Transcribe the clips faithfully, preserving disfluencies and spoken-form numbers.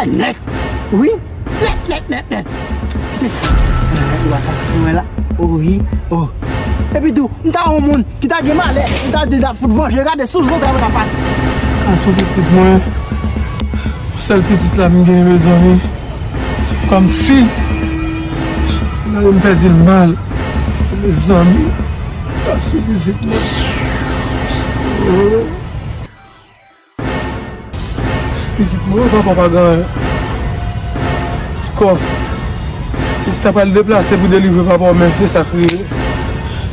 Nèt. Wi. Nèt, nèt, nèt, nèt. Kite sa. Ou atake sou mwen la. Oh, wi. Oh. Epi tou, m ta yon moun ki ta gen malè, m ta di l ap fout vanje, gade sou zòt la, mwen ta pase. Gason pitit mwen, sèl pitit la m gen, mezanmi. Kòm fi, gade m pèdi l mal. Mezanmi, gason pitit mwen. Oh. Pitit mwen, papa w pa gen anyen. Kò, ou ta pral deplase pou delivre papa w, men se sa k rive.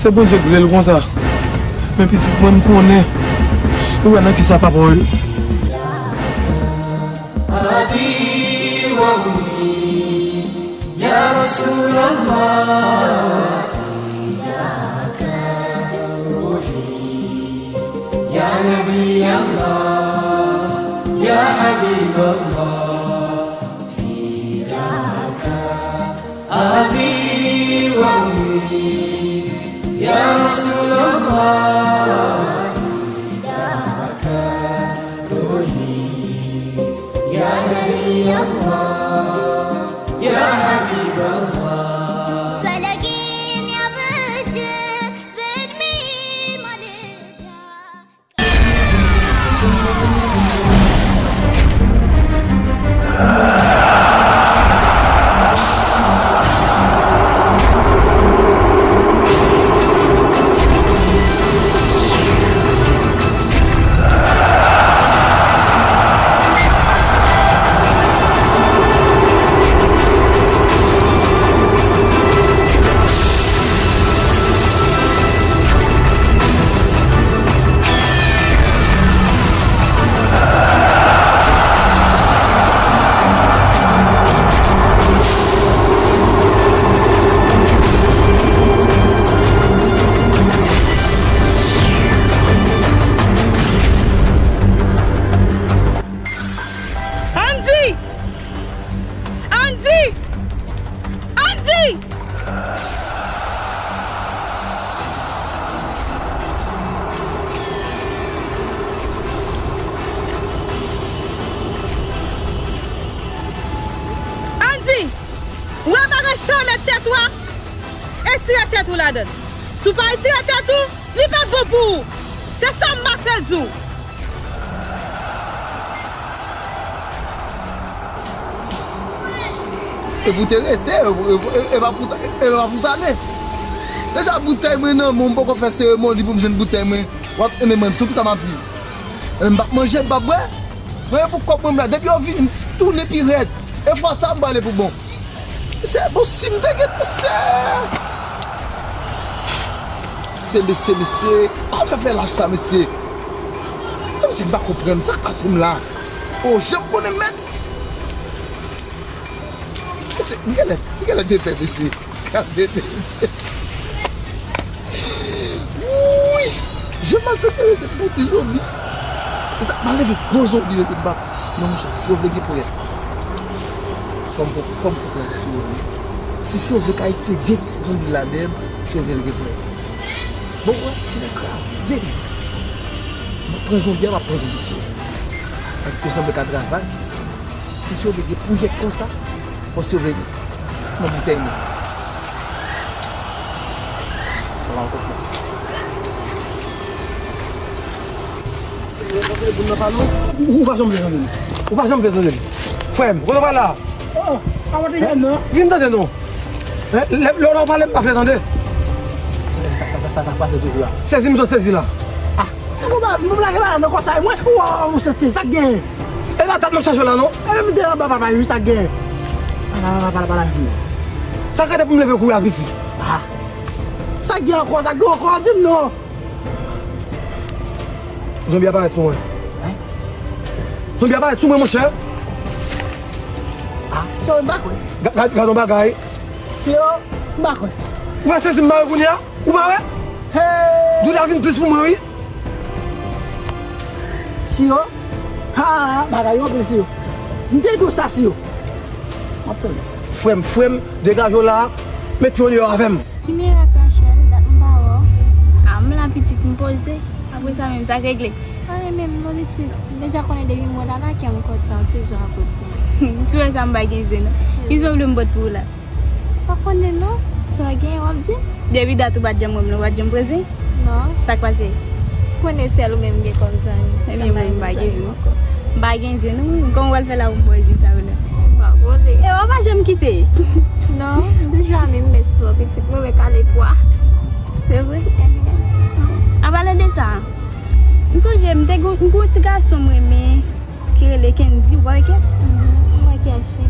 Se Bondye k vle l konsa. Men pitit mwen, m konnen ou wè nan kisa papa w ye. Andy! Andy! Andy! Andy! Ou wè bagay sa nan tèt ou a? Etire tèt ou ladan l. Si w pa etire tèt ou, li p ap bon pou ou. Se sa m pase di w. E pou te rete, e, e, e, e pa pou ta-, e, e pa pou tande. Deja boutèy mwen nan men w, m poko fè seremoni pou m jwenn boutèy mwen. W ap, e men mwen, sou kisa m ap viv? E m p ap manje, m p ap bwè. Mwen pou kòb mwen m la, depi yo vini, m tounen pi rèd. E fwa sa, m prale pou bon. Mesye, bon, si m te gen, mesye. Mesye, mesye, mesye. Kòman fè fè laj sa, mesye? Mesye, m pa konprann sa k pase m la. O, jan m konnen mèt. Mesye, m genlè, m genlè te fè, mesye. Gade, mesye. Wouyy! Jan malfektè yo se bon ti zonbi. E sa, m al leve gwo zonbi yo, se bab. Non, monchè, si yo vle gen ponyèt. Fò m pran, fò m pran ponyèt si yo vle. Si, si yo vle ka ekspedye zonbi la dèyè m, si yo vle gen ponyèt. Bon, wè, m kraze li. M ap pran zonbi a, m ap pran zonbi si yo. Ak yo sanble ka travay. Si, si yo vle gen ponyèt konsa, fò si yo vle gen. Nan boutèy mwen. Ou, ou pa janm vle tande m. Ou pa janm vle tande m. Frè m, kote w pral la? Oh, pa pote m non. Vin tande non. Lè, lè w pale, m pa vle tande. Sa, sa, sa, sa, sa k pase toujou la? Sezi m sot sezi la. Ah. Tankou ba, nou lage ba la nan konsa, mwen, ou, ou, ou, se, se sa k genyen. E pa tèt m ap chache w la non. E m te anba papa, wi, sa k genyen. Pala, pala, pala, pala, pala. Sa k rete pou m leve kouri a piti? Ah. Sa k gen ankò, sa k gen ankò, di m non. Zonbi a parèt sou mwen. Hein? Zonbi a parèt sou mwen, monchè. Ah, se yon bagay. Ga-, ga-, gad yon bagay. Se yo, m pa kwè. Ou pa sezi m mare kounye a? Ou pa wè? Hey! Doulè a vin plis pou mwen, wi. Si yo? Ha, bagay yo anpil si yo. M te di w sa si yo. M ap tann. Frè m, frè m, degaje w la, mete yo deyò avè m. Ki mirak, Rachel, dat m pa wè w? A, m la pitit, m poze. Apre sa menm, sa k regle? Anyen menm, non, pitit. Deja konnen depi m wè Lala kè m kontan, ti zo a pot pou mwen. Tou wè sa m pa gen zen non. Ki zo w vle m pot pou ou la? Pa konnen non. Sa w gen w ap di m? Depi dat ou pa t janm wè m non, ou pa t janm pran zen? Non. Sa k pase? Konnen sèl ou menm gen kòm zanmi. Ebyen mwen m pa gen zen ankò. M pa gen zen non. Kòman w al fè la pou m ba w zen sa yo la? Pa vole. E w pa janm kite. Non, m toujou a menm mès twò pitit mwen, mwen kale pwa. Se vre? An palan de sa, m sonje m te gen m gen yon ti gason m renmen ki rele Kendy, ou pa wè kiyès? Mwen kèche.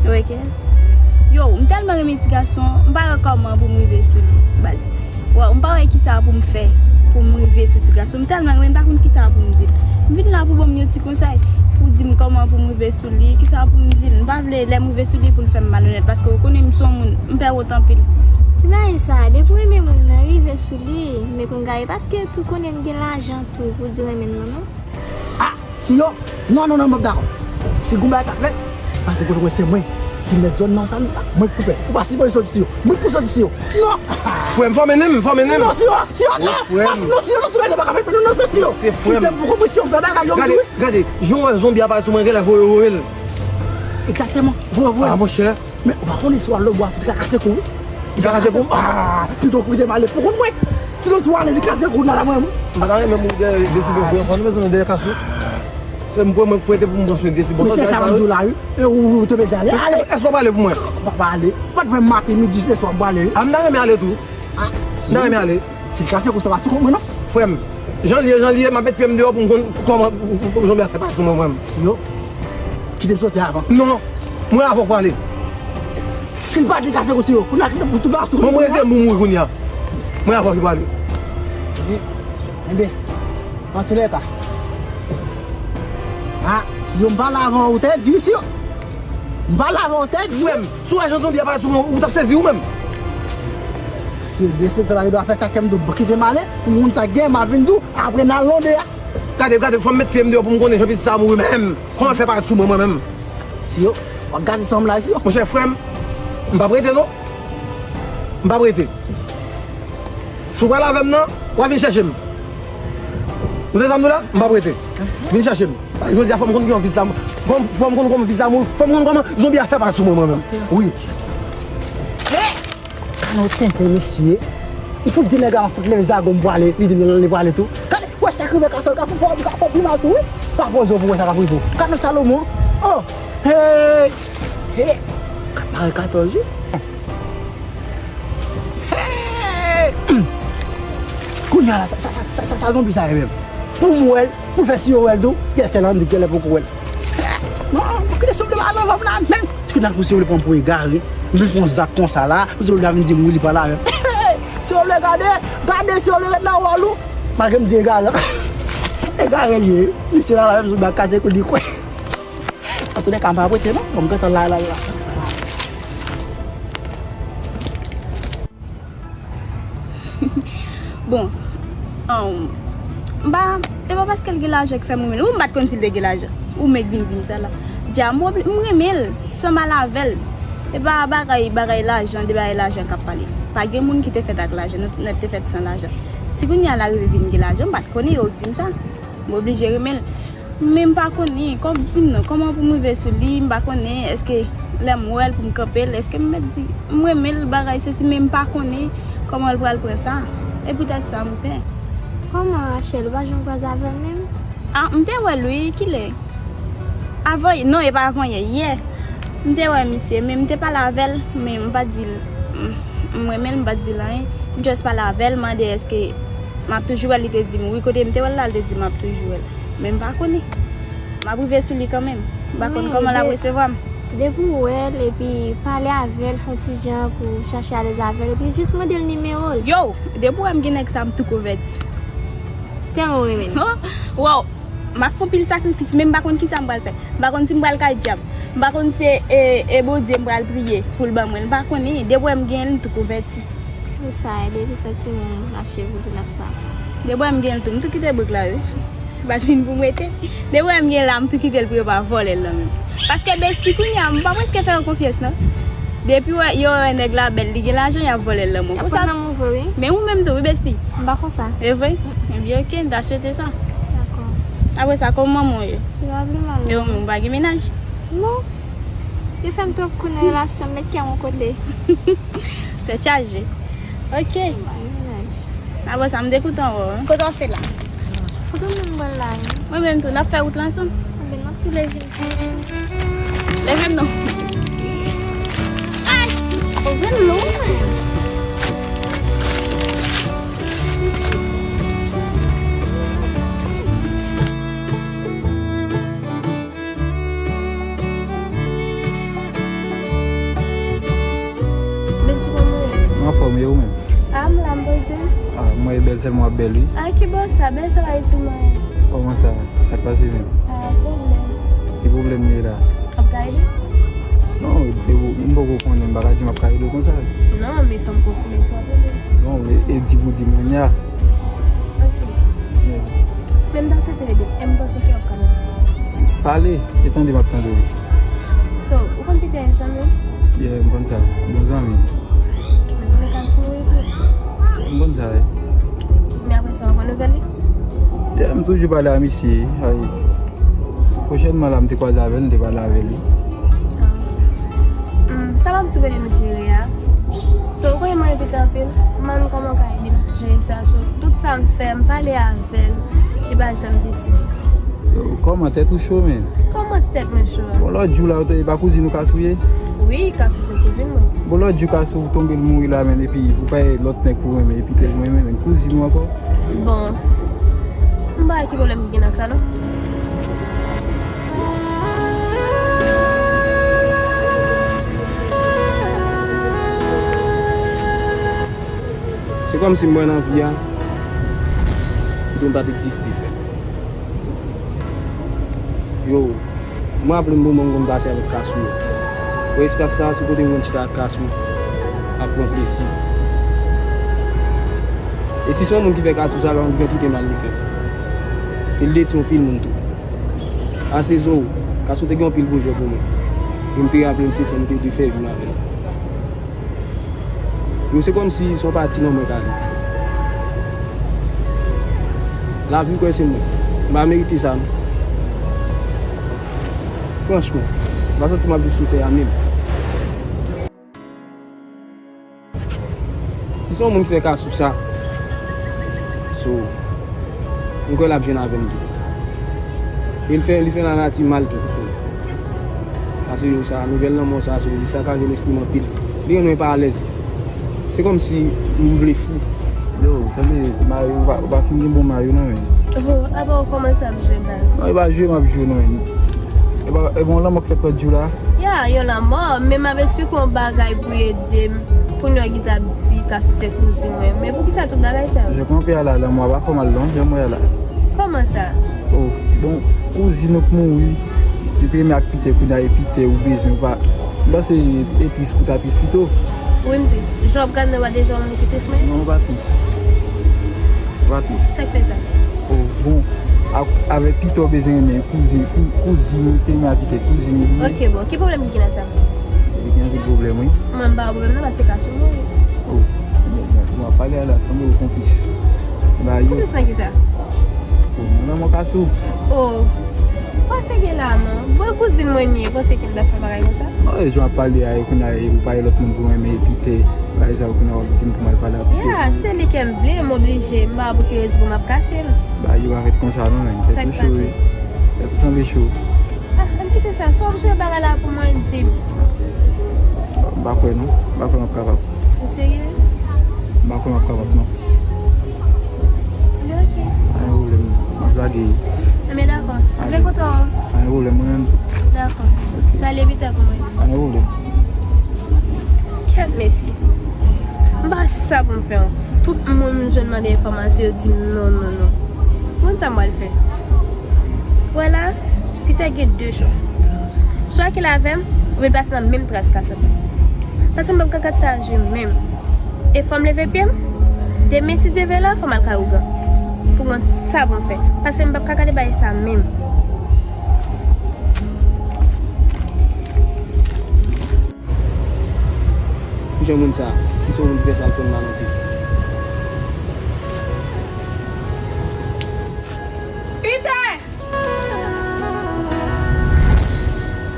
Ou wè kiyès? Yo, m tèlman renmen ti gason, m pa wè kòman pou m rive sou li, baz. Waw, m pa wè kisa pou m fè pou m rive sou ti gason. M tèlman renmen, m pa konn kisa pou m di l. M vin la pou ban m yon ti konsèy, pou di m kòman pou m rive sou li, kisa pou m di l. M pa vle lè m rive sou li pou l fè m malonèt, paske ou konnen m se yon moun, m pè wont anpil. Ki bagay sa, depi w renmen moun nan, rive sou li, men konn gade, paske tou konnen n gen lajan tou pou di w renmen l non. Ah, Siyo, non, non, non, m p ap dakò. Si gon bagay k ap fèt, pase kote mwen, se mwen ki mèt zòn nan, sa m la, mwen k pou fè. Ou pa sipoze soti, Siyo. Mwen k pou soti, Siyo. Non! Frè m, fò mennen m, fò mennen m. Non, Siyo, Siyo, non! Frè m. Non, Siyo, non, tou bagay pa ka fèt, non, non, se Siyo. Se frè m. Kite m pou konpre Siyo, m fè bagay, lòm, gade, wi. Gade, jan w wè zonbi a parèt sou mwen, genlè voye w voye l. Egzakteman, voye w voye l. Ah, monchè. Men ou pa konnen si w al lòtbò a, li ka kase kou wi. Li ka kase kou? Ah, pito w kite m ale pou kont mwen. Sinon si w ale, li kase kou nan la mwen. M pa ta renmen moun dèyè de sou pwen fò nou bezwen dèyè kase. Se m pran mwen prete pou m pran swen de si bon. Men se sa m di w la wi. E ou ou te bezwen ale. Ale. Èske w pale pou mwen? Pa pale. Ou pa t vle m maten, midi, swa m prale wi. A m ta renmen ale tou. Ah, m ta renmen ale. Si l kase kou sa pa sou kont mwen non. Frè m, jan l ye, jan l ye, m ap met pye m deyò pou m konn kòman pou, pou, pou zonbi a fè pase sou mwen, frè m. Siyo, kite m soti avan. Non, mwen avè w k prale. Si l pa te kase kou Siyo, kounye a kite m pou tout bagay sou kont mwen. Mwen se moun wi kounye a. Mwen avè w ki prale. Ebyen, antouka, ah, Siyo, m pale avè w, ou te di, Siyo. M pale avè w, ou te di. Frè m, si w wè jan zonbi a parèt sou mwen, ou t ap sezi ou menm. Paske derespektan la, yo dwa fè sa kè m tou kite m ale, pou moun sa gen, m a vin tou, apre n al londe a. Gade, gade, fò m met pye m deyò pou m konnen jan pitit sa a mouri menm. Kòman l fè parèt sou mwen, mwen menm? Siyo, w ap gade san m la, Siyo. Monchè, frè m, m p ap rete non. M p ap rete. Si w pral avè m nan, w a vin chèche m. Ou tande sa m di w la? M p ap rete. Vin chèche m. Jodi a fò m konn kijan pitit la, fò m, fò m konn kòman pitit la mouri, fò m konn kòman zonbi a fè parèt sou mwen, mwen menm. Wi. Gade yon tenten mesye. Li fout di nèg la fout leve zago m prale, li di li prale tou. Gade, wè sa k rive Kasòl, ka fè, fè, fè pi mal tou wi. Pa poze w pou wè sa k ap rive w. Gade Salomon. Oh, hey, hey. Gade Mari katòz wi. Hey! Kounye a la, sa, sa, sa, sa, sa zonbi sa ye menm? Pou m wè l, pou l fè Siyo wè l tou, pyès sèl an di genlè poko wè l. Non, kite Siyo vle pale avè m la menm. Kounye a pou Siyo vle pran m pou egare. M vin fè yon zak konsa la, pou Siyo vle vin di m wi li pale avè m. Siyo vle gade, gade Siyo vle ret nan wòl ou. Malgre m di egare. Egare l ye. Misye la la menm sou bak kase kou li kwè. Antoulèka, m pa prete non. Bon, m gentan la, la, la. Bon, um, m pa, e pa paske l gen lajan k fè m renmen l. Ou m pa t konn si l te gen lajan. Ou menm k vin di m sa la. Dja m obli-, m renmen l, san m al avè l. E pa bagay, bagay lajan, de bagay lajan k ap pale. Pa gen moun ki te fèt ak lajan, nou, nou te fèt san lajan. Si kounye a l arive vin gen lajan, m pa t konnen, yo k di m sa. M oblije renmen l. Men m pa konnen, kòm di m non, kòman pou m rive sou li, m pa konnen, èske lè m wè l pou m kanpe l, èske m mèt di, m renmen l, bagay sesi, men m pa konnen kòman l pral pran sa. E poutèt sa, m pè. Kòman, Rachel, ou pa janm kwaze avè l menm? Ah, m te wè l wi, kilè? Avan, non, e pa avan yè, yè. M te wè misye, men m te pale avè l, men m pa t di l, m, m renmen l, m pa t di l anyen. M just pale avè l, mande èske m ap toujou wè l, li te di m wi, kote m te wè l la, li te di m ap toujou wè l. Men m pa konnen. M ap rive sou li kanmenm. M pa konn kòman l ap resevwa m. Depi w wè l, epi pale avè l, fè yon ti jan pou w chache alèz avè l, epi jis mande l nimewo l. Yo, depi w wè m gen nèg sa, m tou konvèti. Tèlman w renmen l. Waw, m ap fè anpil sakrifis, men m pa konn kisa m pral fè. M pa konn si m pral kay dyab. M pa konn si e, e Bondye m pral priye pou l ban mwen l. M pa konnen. Depi w wè m gen l, m tou konvèti. Pou sa, e depi sa timoun mache pou tout ap sa. Depi w wè m gen l tou, m tou kite brik la wi. Li pa t vin pou m rete. Depi w wè m gen l la, m tou kite l pou yo pa vòlè l nan men m. Paske besti kounye a, m pa prèske fè yo konfyans non. Depi wè, yo wè nèg la bèl, li gen lajan, y ap vòlè l nan men w. Konsa. Men ou menm tou, wi besti. M pa konsa. E vre? Ebyen, oke, m ta swete sa. Dakò. Apre sa, kòman manman w ye? Yo menm, ou pa gen mennaj? Non. Yo fè m twòp kou nan relasyon m, met kè m yon kote. Tèt chaje. Ok. Apre sa, m te kontan wè w. Kote w ap fè la? Kote w menm wè la? Mwen menm tou, n ap fè wout la ansanm. Anben, n ap tou leve. Leve m non. Ay! Ou vin lwen. Benji, kòman w ye? Anfòm, e ou menm? Ah, m la, m poze. Ah, mwen e bèl sèlman w ap bèl, wi. Ah, ki bò sa? Bèl sa pa iti mwen. Kòman sa? Sa k pase menm? Ah, pwoblèm. Ki pwoblèm li ye la? W ap ka ede? Non, e ou, m poko konnen, m pa ka di m ap ka ede w konsa. Non, men fò m konfime si w ap ede. Non, e, e di pou di mwen ya. Ok. Yeah. Men m ta swete ede, e m panse ke w ap ka ede. Pale, e tande m ap tande w. So, ou konn Peter, zanmi w? Yeah, m konn sa. Bon zanmi. Ou konnen ka sou ou tou? M konn sa, wi. Men apre sa, ou konn nouvèl li? Yeah, m toujou pale a misye. Ay. Pwochènman la, m te kwaze avè l, m te pale avè li. Ah, ok. Hmm, sa m ap di w ede m jere a. So, ou konnen mwen enpite anpil, m ann kòman w ka ede m jere sa. So, tout sa m fè, m pale avè l, li pa janm deside. Yo, kòman tèt ou cho, men? Kòman si tèt mwen cho a? Bon, lòt jou la, ou te, e pa kouzin ou Kasou ye? Wi, Kasou se kouzin mwen. Bon, lòt jou Kasou tonbe l mouri la, men, epi ou pa e lòt nèg pou renmen, epi tèt mwen renmen, men kouzin ou ankò? Bon, m pa wè ki pwoblèm ki gen nan sa, non. Se kòmsi m wè nan vi a, pou m pa t egziste, frè. Yo, mwen raple m moman m konn pase avèk Kasou yo. Wè espas sa a, se kote m konn chita ak Kasou, ap pran plezi. E si se yon moun ki fè Kasou sa, pa konn kite m al li fè. E l detwi anpil moun tou. Ase zo, Kasou te gen anpil pwojè pou mwen. E m te raple m se fè m te dwe fè vi m avè l. Yo, se kòmsi se yon pati nan mwen k ale. Lavi kwè se mwen. M pa merite sa, non. Franchman, m pa santi m ap viv sou tè a menm. Si se yon moun ki fè Kasou sa, so, m kwè l ap jwenn avè m tou. E l fè, li fè lanati mal tou. Paske yo sa, nouvèl lanmò sa, so, li sakaje lespri m anpil. Li rann mwen pa alèz. Se kòmsi m vle fou. Yo, sanble mari ou pa, ou pa fin gen bon mari ou nan men. Oh, apa ou kòmanse ap jwe bal? Non, e pa jwe m ap jwe non men. E pa, e bon lanmò k fèt lòt jou la. Ya, yon lanmò, men m ap esplike w yon bagay pou ede m. Pou nèg ki t ap di Kasou se kouzin mwen. Men poukisa tout bagay sa yo? Je kanpe a la, lanmò a pa fè w mal non, jan mwen a la. Kòman sa? Oh, bon, kouzin ou k mouri, li te renmen ak Pite, kounye a e Pite ou bezwen, ou pa, m panse e tris pou ta tris pito. Wi, m tris. Jan w ap gade mwen, w pa deja wè m ki tris mwen? Non, ou pa tris. Ou pa tris. Sa k fè sa? Oh, bon, ak, avèk Pite ou bezwen renmen kouzin, kou-, kouzin ou te renmen ak Pite, kouzin ou li ye. Ok, bon, ki pwoblèm ki gen nan sa? Li gen anpil pwoblèm, wi. Mwen, m pa gen pwoblèm nan, paske Kasou mouri. Oh, bon, bon, bon, ap pale a la, sanble ou konplis. Ba, yo. Konplis nan ki sa? Oh, nan lanmò Kasou. Oh. Panse gen la, non. Bon, kouzin mwen li ye, panse ke m ta fè bagay konsa? Non, e jan ap pale a, e kounye a, e ou pa gen lòt moun pou renmen, epi te, bagay sa yo kounye a w ap di m pou m al pale ak Pite. Ya, se li ke m vle, m oblije, m pa wè pou ki rezon pou m ap kache l. Ba, yo pa fèt konsa, non, men. Sa k pase? Tèt ou sanble cho. Ah, ann kite sa. Si w ap jwe bagay la pou mwen, di m. M pa kwè non. M pa kwè m ap kapab. Ou serye? M pa kwè m ap kapab non. Anben, ok. Pa gen pwoblèm. M ap lage. Anben, dakò. Mwen kontan. Pa gen pwoblèm, mwen menm tou. Dakò. Ok. Salye Pita pou mwen. Pa gen pwoblèm. Kèt mesye. M pa sa pou m fè ankò. Tout moun m jwenn mande enfòmasyon, yo di m non, non, non. Konn sa m pral fè? Wè la, Pita gen de chwa. Swa ki l avè m, oubyen l pase nan menm tras Kasandra. Paske m p ap ka gad sa jwe menm. E fò m leve pye m, demen si Dye vle la, fò m al kay ougan. Pou m konn sa pou m fè. Paske m p ap ka gade bagay sa menm. Jan moun sa, si se yon moun ki fè sa, l fè m mal anpil. Pita!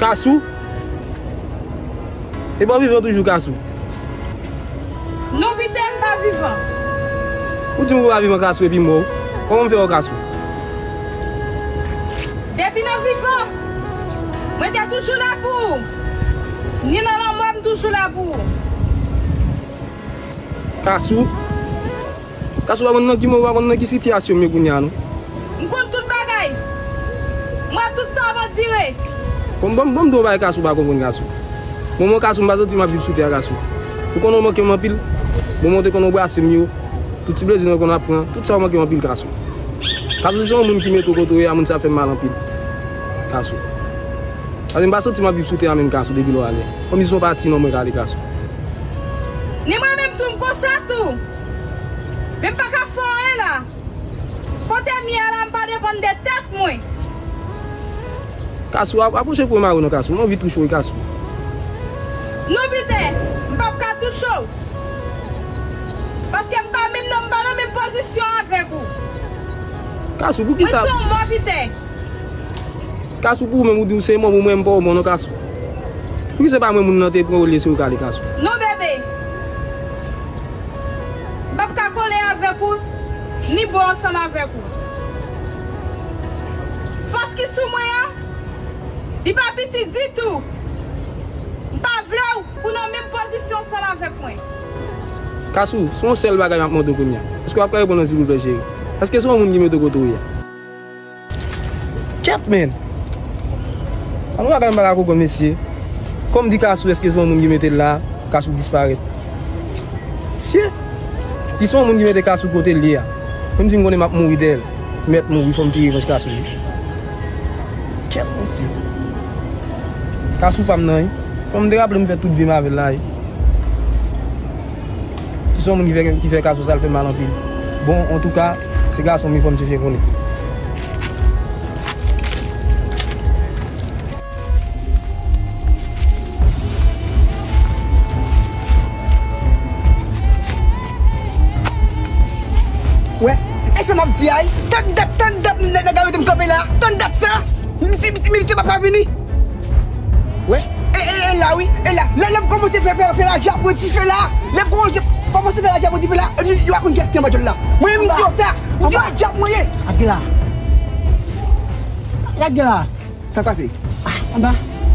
Kasou? E pa w vivan toujou, Kasou? Non, Pita, m pa vivan. Ou di m ou pa vivan, Kasou, epi m wè w. Kòman m fè wè w, Kasou? Depi nan vivan, mwen te toujou la pou ou. Ni nan lanmò, m toujou la pou ou. Kasou? Kasou, pa konn nan ki mo, pa konn nan ki sitiyasyon m ye kounye a, non. M konn tout bagay. M wè tout sa w andire. Bon, bon, bon, m di w bagay, Kasou, pa konprann, Kasou. Bon, mwen, Kasou, m pa santi m ap viv sou tè a, Kasou. Ou konn ou manke m anpil. Bon, mwen te konn ou brase m yo. Tout ti plezi nou konn ap pran. Tout sa w manke m anpil, Kasou. Kasou, si se yon moun ki mete w kote w ye a, moun sa fè m mal anpil. Kasou. Paske m pa santi m ap viv sou tè a menm, Kasou, depi lè w ale. Kòmsi se yon pati nan mwen k ale, Kasou. Ni mwen menm tou, m konsa tou. Men m pa ka fè anyen la. Kote m ye a la, m pa depann de tèt mwen. Kasou, ap-, apwoche pou mari w non, Kasou. M anvi touche w, Kasou. Non, Pita, m p ap ka touche w. Paske m pa menm nan, m pa nan menm pozisyon avèk ou. Kasou, poukisa? Mwen se yon mò, Pita. Kasou, pou ou menm, ou di w se mò, pou mwen, m pa w mò non, Kasou. Poukisa se pa mwen moun nan te pran w lese w k ale, Kasou? Non, bebe. M p ap ka kole avèk ou, ni bon ansanm avèk ou. Fòs ki sou mwen an, li pa piti ditou. M pa vle w pou nan menm pozisyon ansanm avèk mwen. Kasou, se yon sèl bagay m ap mande w kounye a. Èske w ap ka reponn mwen, silvouplè, cheri? Èske se yon moun ki mete w kote w ye a? Kèt, men! An nou bagay m pa ka konprann, mesye. Kòm di Kasou, èske se yon moun ki mete l la, Kasou disparèt. Mesye! Ki se yon moun ki mete Kasou kote l ye a. Menm si m konnen m ap mouri dèyè l. Mèt mouri, fò m tire revanj Kasou, wi. Kèt, mesye! Kasou pa m nan, wi. Fò m te raple m fè tout vi m avè l la, wi. Se yon moun ki fè, ki fè Kasou sa, l fè m mal anpil. Bon, antouka, se gason m ye, fò m chèche konnen. Wè, e sa m ap di a, wi. Tann dat, tann dat, nèg la mete m kanpe la. Tann dat sa. Misye, misye, misye p ap ka vini. Wè, e, e, e la wi, e la. Lè, lè m kòmanse fè, fè, fè lajè ap pran dife la. Lè m kòmanse, kòmanse fè lajè ap pran dife la. Epi yo pa konn kiyès ki anba djòl la. Mwen menm m di yo sa. M di yo a djòl mwen ye. Gad gen la. Gad gen la. Sa k pase? Ah, anba.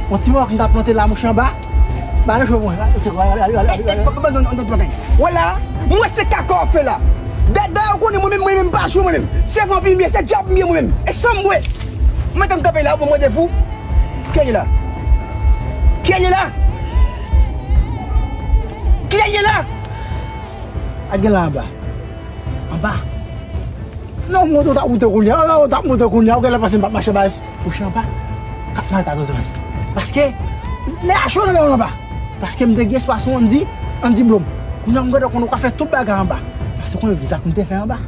Yon ti mò ki m ta plante la, mouche anba. Ba yo jwe mwen. E, e, e, e, e, e, e, non, non, non, non. Wè la, mwen se kaka w ap fè la. Da, dayè ou konnen mwen menm, mwen menm m pa jwe mwen menm. Se vanpi m ye, se djab m ye mwen menm. E sa m bwè. Mwen menm kanpe la, ou ban m randevou. Kiyès ki la? Kiyès ki la? Kiyès ki la? A gen la anba. Anba. Non, mwen t ap moute kounye a, non, t ap moute kounye a, ou genlè panse m p ap mache anba, mouche anba. K ap mal ka zòzò. Paske, nèg la cho nan men w anba. Paske m te gen espwa sou Andy, Andy blo m. Kounye a m gentan konnen ou ka fè tout bagay anba. Paske konnen vizaj m te fè anba.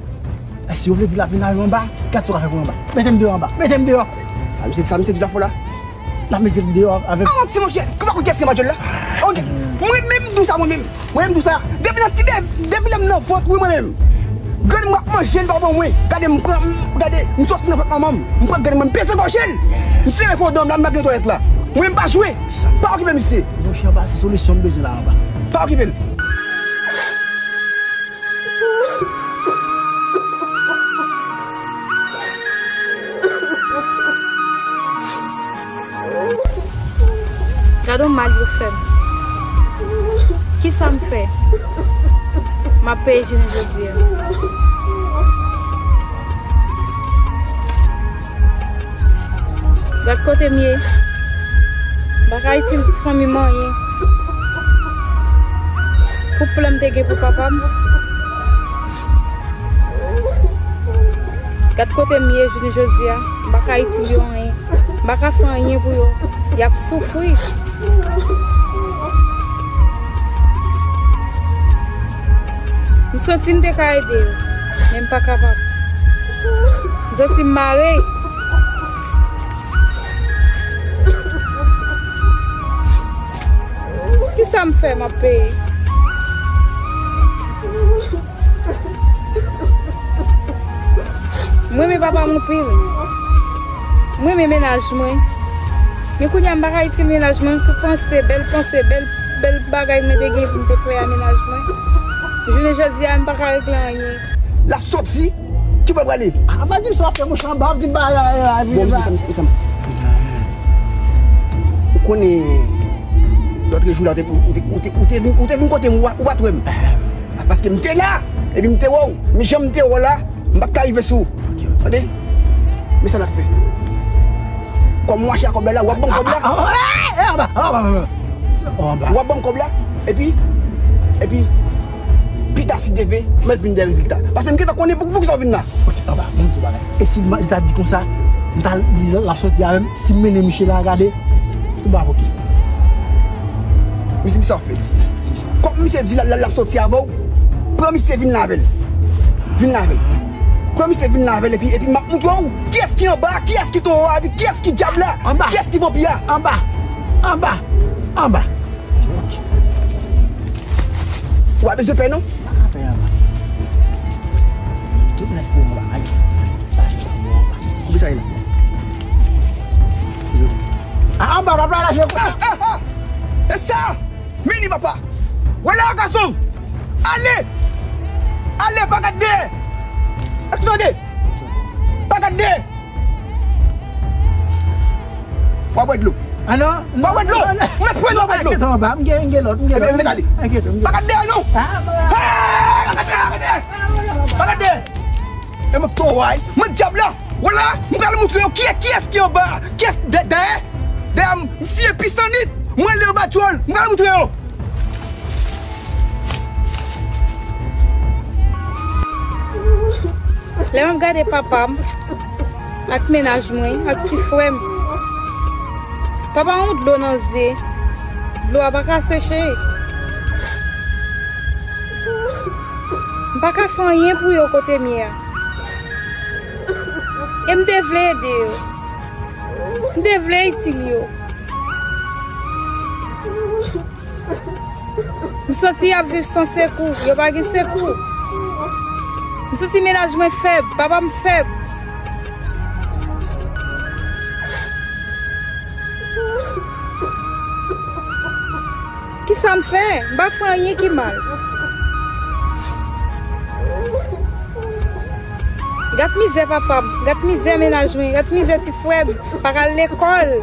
Èske ou vle di l ap vin avè m anba? Gad sa w ka fè pou anba. Mete m deyò anba. Mete m deyò. Sa misye, sa misye di la fò la? L ap mete m deyò avè m. Ah, ti monchè, ou pa konn kiyès ki anba djòl la? Ok. Mwen menm m di w sa mwen menm. Mwen menm m di w sa. Depi nan ti bebe, depi lè m nan vant, wi, mwen menm. Grann mwen ap manje, l pa ban mwen. Gade m pran, m, gade, m sòti nan vant manman m. M pran grann mwen, m peze gòj li. M sere fondò m la, m lage nan twalèt la. Mwen m pa jwe. Pa okipe misye. Monchè, anba se solisyon m bezwen la anba. Pa okipe l. Gade yon mal yo fè m. Kisa m fè? M ap peye jounen jodi a. Gad kote m ye. M pa ka itil fanmi m anyen. Pou plan m te gen pou papa m. Gad kote m ye jounen jodi a. M pa ka itil yo anyen. M pa ka fè anyen pou yo. Y ap soufri. M santi m te ka ede yo, men m pa kapab. M santi m mare. Kisa m fè m ap peye? M renmen papa m anpil. M renmen mennaj mwen. Men kounye a m pa ka itil mennaj mwen pou panse, bèl panse, bèl, bèl bagay mwen te gen pou m te fè a mennaj mwen. Jounen jodi a, m pa ka regle anyen. L ap soti? Ki bò l prale? A, pa di m sa w ap fè, monchè, anba w ap di m bagay la, la, la. Bon, mesye, mesye, mesye. Ou konnen, lòt jou la, ou te, ou te, ou te, ou te vin, ou te vin kote m, ou pa, ou pa t wè m. A, paske m te la, epi m te wè w. Men jan m te wè w la, m pa t ka rive sou ou. Tande? Men sa n ap fè. Kòm m mache a kòb la, la, w ap ban m kòb la. W ap ban m kòb la, epi, epi, pita si Dye vle, m ap vin de rezilta. Paske m gentan konnen pou, poukisa w vin la. Ok, anba, ban m di w bagay. E si li ta di konsa, m ta di l ap soti avè m, si m mennen misye la gade, tou ba poke. Misye, misye ap fè. Kòm misye di l ap, l ap soti avè w, pran misye vin la avè l. Vin la avè l. Pran misye vin la avè l, epi, epi m ap montre w kiyès ki anba, kiyès ki towo a, epi kiyès ki dyab la, kiyès ki vanpi a. Anba! Anba! Anba! Ou pa bezwen pè non? Pa ka pè anba. Tout nèf pou anba. Ay. Konbyen sa ye la? A, anba, papa, la, je... Ah, ah, ah! E sa! Mini papa! Wè la, gason! Ale! Ale, pa gad dèyè! Èske w tande? Pa gad dèyè! W ap bwè dlo. A non? W ap bwè dlo. Mwen pran w ap bwè dlo. Enkyete anba, m gen, m gen lòt, m gen lòt. Enben, mete ale. Enkyete, m gen. Pa gad dèyè non. Pa gad dèyè, pa gad dèyè. Pa gad dèyè. E mwen k tò a wi. Mwen dyab la. Wè la, m pral montre yo kiyès, kiyès ki anba. Kiyès dè-, dèyè. Dèyè m, m siye pisanit. Mwen le anba djòl. M pral montre yo. Lè m ap gade papa m ak mennaj mwen, ak ti frè m, papa m yon dlo nan zye, dlo a pa ka seche. M pa ka fè anyen pou yo kote m ye a. E m te vle ede yo. M te vle itil yo. M santi y ap viv san sekou, yo pa gen sekou. M santi mennaj mwen fèb, papa m fèb. Kisa m fè? M pa fè anyen ki mal. Gad mizè papa m, gad mizè mennaj mwen, gad mizè ti frè m, pa ka al lekòl.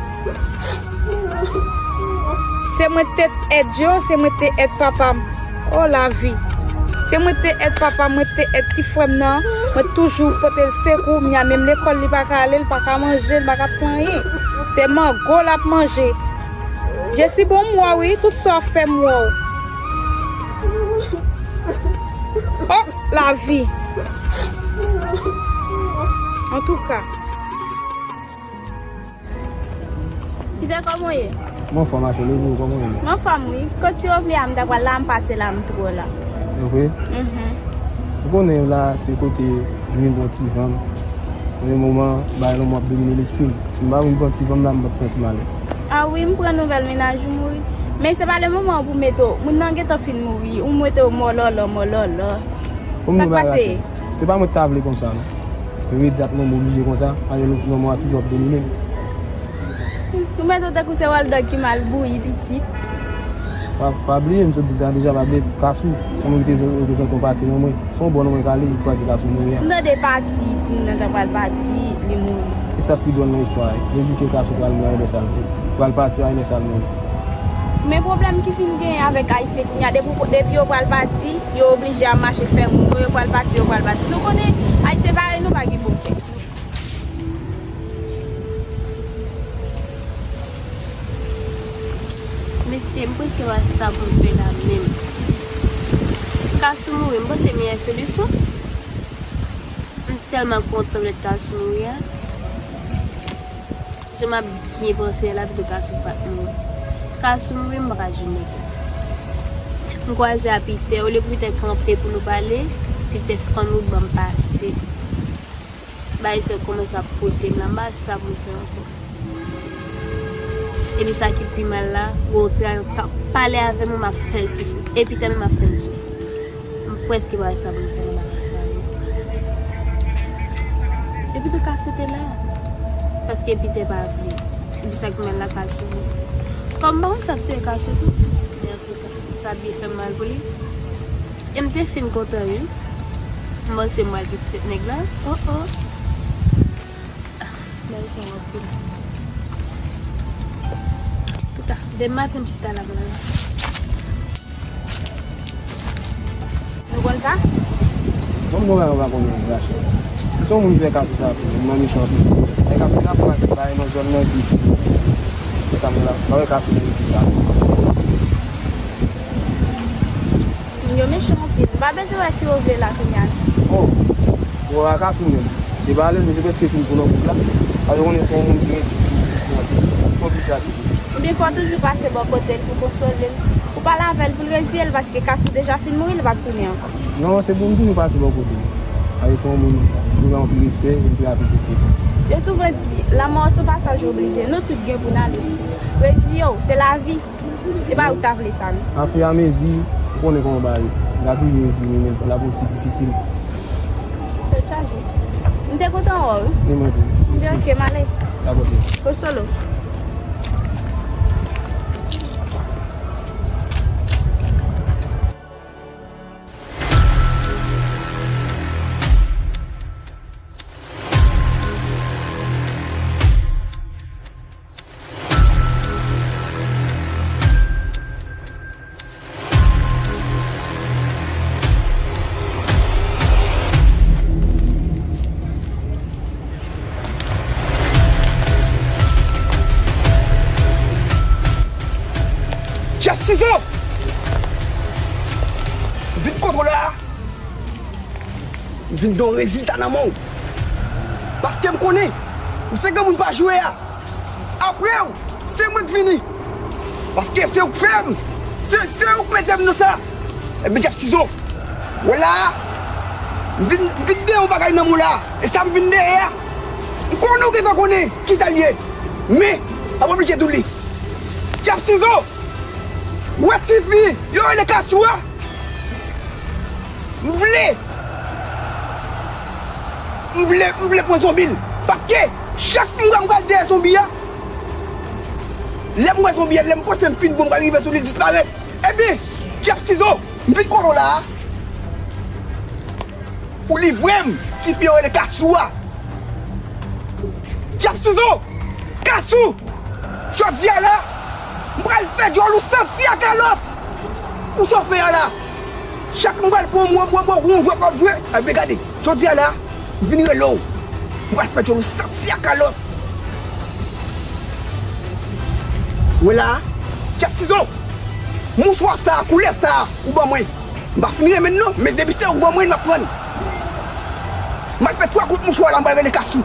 Se mwen te èd yo, se mwen te èd papa m. O lavi. Se mwen te èd papa m, mwen te èd ti frè m nan, mwen toujou pote l sekou, m ya menm lekòl li pa ka ale, li pa ka manje, li pa ka fè anyen. Se mango l ap manje. Jesi bon m wè w wi, tout sa w ap fè m wè w. O lavi. Antouka. Peter, kòman w ye? Mwen anfòm, ma chérie, e ou, kòman w ye? Mwen anfòm, wi. Kote w vle a, m ta pral la, m pase la, m twò la. E vre? Mhm. Ou konnen la, se kote m vin pran ti van m. Nan moman, bagay lanmou ap domine lespri m. Si m pa vin pran ti van m la, m p ap santi m alèz. A wi, m pran nouvèl mennaj ou mouri. Men se pa le moman pou mete w. Moun nan gentan fin mouri. Ou mete w mòlòlò, mòlòlò. Sa k pase? Se pa mwen ki ta vle konsa, non. Imedyatman, m oblije konsa, paske lanmò a toujou ap domine m. Ou mete w tankou se Waldo ki mal bouyi pitit. Pa, pa bliye, m sot di sa deja, pa bliye, Kasou, se mwen ki te reprezante yon pati nan mwen. Se yon bòn mwen k ale, yon fwa ke Kasou mouri a. M tande pati, timoun nan ta pral pati, li mouri. E sa k pi dwòl nan istwa a, le jou ke Kasou pral mouri, lè sa l mouri. Pral pati a, lè sa l mouri. Men pwoblèm ki fin genyen avèk Ayisyen kounye a, depi, depi yo pral pati, yo oblije ap mache fè moun yo, yo pral pati, yo pral pati. Nou konnen, Ayisyen parèy nou pa gen bon kè. Mesye, m prèske pa sa pou m fè la menm. Kasou mouri, m panse meyè solisyon. M tèlman kontan lè Kasou mouri a. Jan m ap byen panse a la, pito Kasou pa t mouri. Kasou mouri, m pa ka jwenn nèg la. M kwaze a Peter, olye pou Peter kanpe pou nou pale, Peter fann wout ban m pase. Bagay sa yo kòmanse ap pote m la, m pa sa pou m fè ankò. Epi sa ki pi mal la, gon ti gason k ap pale avè m, m ap fè l soufri. Epi tanmen m ap fè l soufri. M prèske pa wè sa pou m fè nan bagay sa yo. Epi tou ka sou te la. Paske Peter pa vle. Epi sa k mèt lakay sou li. Kòm m pa konn sa k tire kay sou tou. Men antouka, sa byen fè m mal pou li. E m te fin kontan wi. M panse m pral gen ti tèt nèg la. Oh, oh. Ah, bagay sa w ap pou li. Antouka, demen maten m chita la pou la. Nou konn sa? Bon, mwen pa konnen, Rachel. Se yon moun ki fè Kasou sa tou, moun nan mechan anpil. Ay Kasou la fè bagay nan zòn nan ki fè sa moun la. Pa wè Kasou nan ki sa. Moun yo mechan anpil. Nou pa bezwen wè si yo vle la kounye a. Oh, yo wè Kasou menm. Se pa lè, men se prèske fin pou nan gwoup la. Paske konnen se yon moun ki ret jis pou, pou, pou, pou, pou sa. Oubyen fò w toujou pase bò kote l pou konsole l. Ou pale avè l pou l reziye l, paske Kasou deja fin mouri, li p ap tounen ankò. Non, se pou m toujou pase bò kote l. Paske se yon moun ki gen anpil respè, epi a pitit li. Yo souvan di, lanmò se yon pasaj oblije, nou tout gen pou n ale. Reziye w, se lavi. E pa ou k ta vle sa, non. Afiramezi, ou konnen kòman bagay yo. L a toujou reziye, men l ap osi difisil. Tèt chaje. M te kontan wè w, wi. E mwen tou. M di, ok, m ale. Dakò, cheri. Konsole w. Chèf Sizo! Vin kontwole a! M vin gen yon rezilta nan men w. Paske m konnen, m se granmoun pa jwe a. Apre w, se mwen k vini. Paske se ou k fè m. Se, se ou k mete m nan sa. Ebyen, Chèf Sizo, wè la a, m vin, m vin gen yon bagay nan men w la. E sa m vin dèyè a, m konnen ou gentan konnen kisa l ye. Men, m ap oblije di w li. Chèf Sizo, wè tifi yo rele Kasou a. M vle, m vle, m vle pran zonbi l. Paske chak fwa m pral dèyè zonbi a, lè m wè zonbi a, lè m panse m fin bon, m pral rive sou li, disparèt. Ebyen, Chèf Sizo, m vin kote w la a pou livre m tifi yo rele Kasou a. Chèf Sizo! Kasou! Jodi a la, m pral fè djòl ou santi a kalòt pou sa w fè a la. Chak m pral pran mwen, mwen, mwen, yon jwèt w ap jwe. Ebyen gade, jodi a la, m vin rele w. M pral fè djòl ou santi a kalòt. Wè la, Chèf Sizo, mouchwa sa, koulè sa, ou ban mwen. M pa fin renmen l non, men depi se ou ban mwen, m ap pran l. M al fè twa kout mouchwa la, m pral rele Kasou.